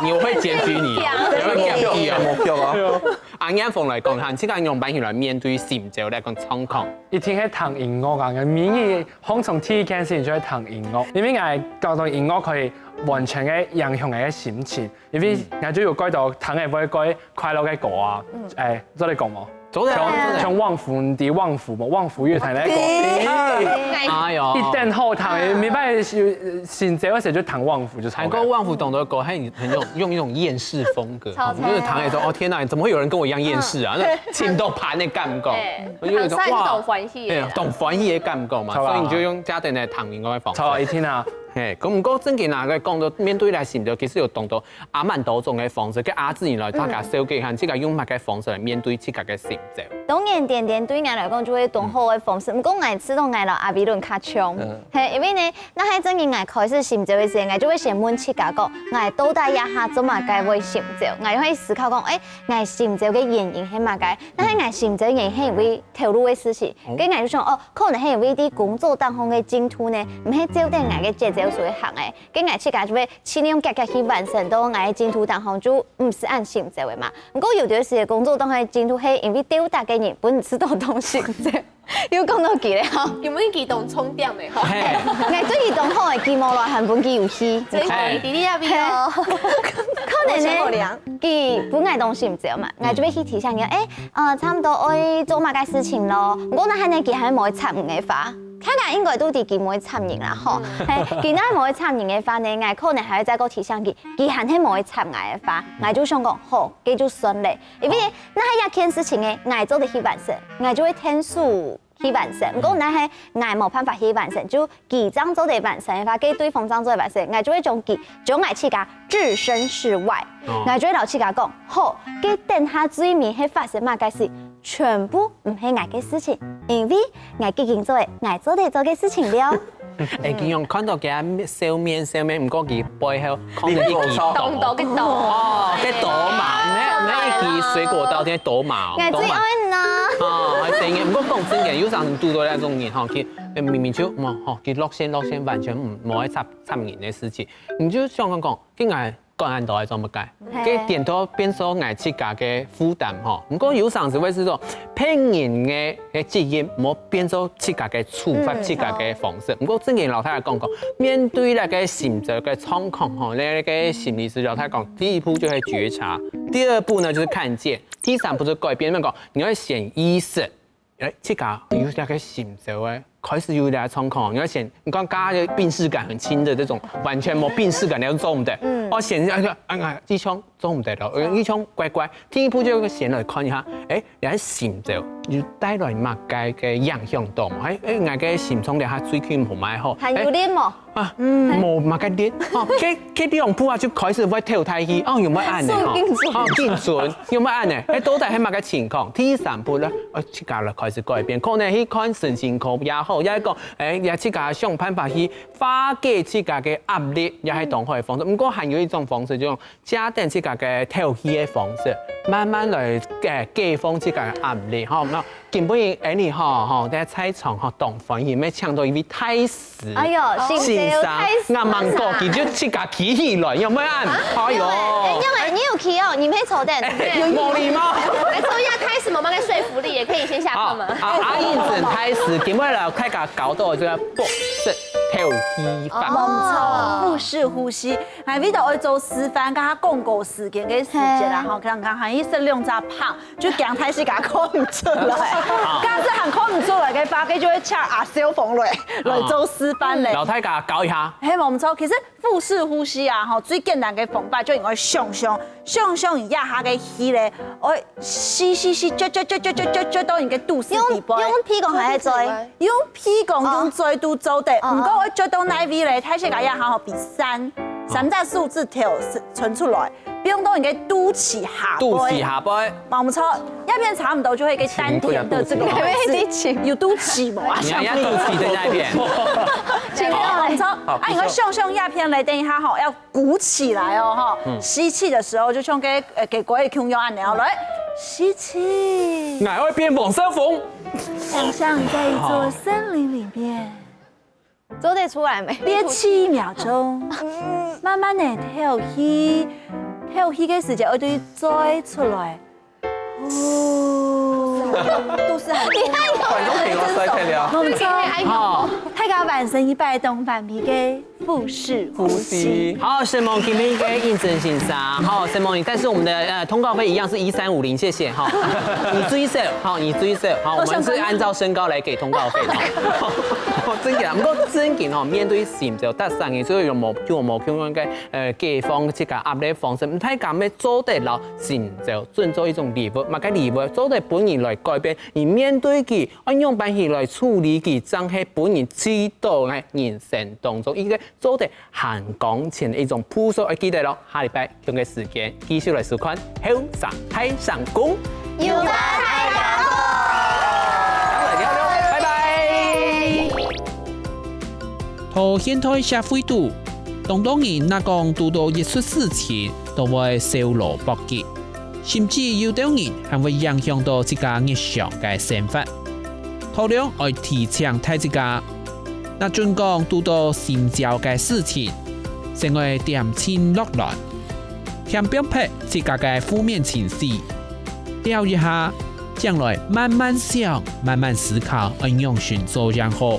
你會檢舉你，你會檢舉啊。目標啊。阿燕鳳來講，哈，你自家用般形來面對心情來講狀況？一定係聽音樂啊，每日放鬆第一件事情就係聽音樂，因為𠊎感覺音樂可以完全个影響𠊎个心情，因為𠊎就有蓋多聽个會蓋快樂个歌啊，哎，做得講無？ 做得啊，像像旺福，你知旺福無？旺福樂團那個，哎喲，一等好聽，每擺心情个時候就聽旺福，就唱。還過旺福當多歌，還很有用一種厭世風格，就是聽來說，哦天哪，怎麼會有人跟我一樣厭世啊？那心都盤的感覺，我就有一種哇，當歡喜，哎，當歡喜的感覺嘛，所以你就用家庭來聽音樂的方式。超好聽啊！嘿，咁毋過正經啊，講到面對來心情，其實有當多 啊，蠻多種个方式，該阿志你來，大家紹介一下，自家用麼个方式來面對自家个心情？當然，天天對𠊎來講就係當好个方式。毋過𠊎知道𠊎摎阿比倫較像，嘿，因為呢，若係正經𠊎開始心情个時節，𠊎就會先問自家講，𠊎到底這下做麼个會心情？𠊎會思考講，誒，𠊎心情个原因係麼个？若係𠊎心情个原因係因為頭路个事情，該𠊎就想，哦，可能係因為在工作當中个進度呢，毋係照等𠊎个節奏所行个。 該𠊎自家就會盡量遽遽去完成到𠊎个進度當中，就毋使恁心焦个嘛。毋過有兜時个工作當中个進度係因為鬥打个人分你知道當心焦，又講到佢咧吼。因為佢當充電个吼。嘿，𠊎對佢當好个，佢無來還分佢遊戲。所以佢弟弟那邊哦。可能呢，佢分𠊎當心焦嘛，𠊎就會去提醒佢，誒，呃，差不多愛做麼个事情咯。毋過呢，還能佢還無插你个話。大家應該都知佢無會插人啦，吼。嘿，佢若無會插人个話呢，𠊎可能還會再過提醒佢，佢還係無會插𠊎个話，𠊎就想講，好，該就算了。因為若係這件事情呢，𠊎做得去完成，𠊎就會天數去完成。毋過若係𠊎無辦法去完成，就佢正做得完成个話，該對方正做得完成，𠊎就會將佢，將𠊎自家置身事外。哦。𠊎就會摎自家講，好，該等下最尾係發生麼个事，全部毋係𠊎个事情，因為𠊎既經做了，𠊎做得做个事情了。哎，佢用看到佢笑面笑面，毋過佢背後可能一支刀。動刀个刀。哦，个刀嘛，毋係，毋係一支水果刀，个刀嘛，哦，𠊎最愛呢。哦，還真个。毋過講真个，有時候你堵到那種人吼，佢明明就，嗯，吼，佢落線落線，完全毋，無愛插，插人个事情，你就想講講，佢愛管恁多愛做麼个？嘿。佢顛倒變做𠊎自家个負擔吼。毋過有時候會係說，別人个，个責任，無變做自家个處罰，嗯，自家个方式。毋過正經摎大家講講，面對那個心理个狀況吼，那個心理師摎大家講，第一步就係覺察，第二步呢就是看見，第三步就改變。那講你要先意識，哎，自家有那個心理个，開始有那個狀況，你要先，你看剛剛的病識感很輕的這種，完全無病識感，你要做毋得。嗯。哦，先，哎呀，哎呀，一槍做毋得了，一槍乖乖。第一步就先來看一下，哎，你个心理有帶來麼个个影響到無？哎，哎，𠊎个心臟了，佢最近無麼个好。還有力無？哎，啊，嗯。無麼个力。哦，該，該兩步啊，就開始會透大氣。哦，有無恁呢？吼，緊張。哦，緊張，有無恁呢？哎，到底係麼个情況？第三步呢，呃，自家來開始改變，可能去看身心科也好，也係講，哎，也自家想辦法去化解自家个壓力，也係當好个方式。毋過還有一種方式，就用借等自家个透氣个方式，慢慢來，呃，解放自家个壓力，吼。那 今晡日Annie吼，吼，在菜場吼，當歡喜，乜請到一位大師。哎喲，先生，先生，大師。𠊎問過，佢就自家企起來，有無恁？哎喲。哎，你有，你有企哦，你沒坐等。哎，無禮貌。來做一下開始，慢慢的說服力，也可以先下課嘛。啊，啊，啊，應徵大師，今晡日來大家教到這個腹式透氣法。哦。腹式呼吸，𠊎為著愛做示範，剛剛廣告時間个時間啦，嘿。吼，剛剛還一十兩隻胖， 就驚大自家看毋出來。假使還看毋出來个話，該就會請阿小鳳來，來做示範咧。摎大家教一下。嘿，無錯，其實腹式呼吸啊，吼，最簡單个方法就應該想像，想像一下个氣咧，愛吸吸吸，吸吸吸吸吸吸吸到你个肚屎底背。用，用鼻孔還係嘴？用鼻孔、哦。用嘴都做得，哦。毋過愛吸到哪位咧？大自家也好好比三，哦。三隻手指頭伸出來。 放到你个肚臍下背。肚臍下背。無錯，這片差不多就會一個丹田的這個位置。有肚臍無啊？你看，你看肚臍在那邊。無錯，好，啊，你看向上這片來，等一下吼，要鼓起來哦，吼。嗯。吸氣的時候就像跟，呃，給國語共樣按呢哦，來，吸氣。𠊎會變黃色風。想像你在一座森林裡面。 做得出來無？憋氣一秒鐘，慢慢的透氣，透氣个時節愛對嘴出來。呼。肚屎很痛。你看有沒有？觀眾朋友，帥太了。無錯。好，大家完成一擺動反皮个腹式呼吸。呼吸。好，承蒙今天个應徵先生，好，承蒙你，但是我們的，呃，通告費一樣是一三五零，謝謝，哈。你最少，好，你最少，好，我們是按照身高來給通告費的。 真个，毋過正經吼，面對心就得生个，所以有無，就有無共樣个，呃，解放自家壓力方式，毋太敢要做得摎心就準做一種禮物，麼个禮物做得分人來改變，你面對佢，愛仰般去來處理佢，正係分人知道个人生當中一個做得 還光前的一種步數，愛記得咯。下禮拜同个時間繼續來收看《後生大聲公》。有話大家講。拜拜。在現代社會肚，當多人若講堵到一出事情，都會愁勞百結。 甚至有兜人還會影響到自家日常个生活。透量愛提醒大自家，若準講堵到心焦个事情，先愛恬靜落來，恬放撇自家个負面情緒，尞一下，正來慢慢想、慢慢思考愛仰般做正好。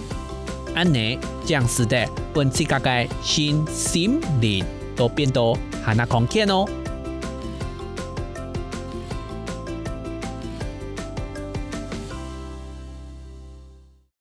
恁呢，正使得分自家个身心靈都變到還較康健哦。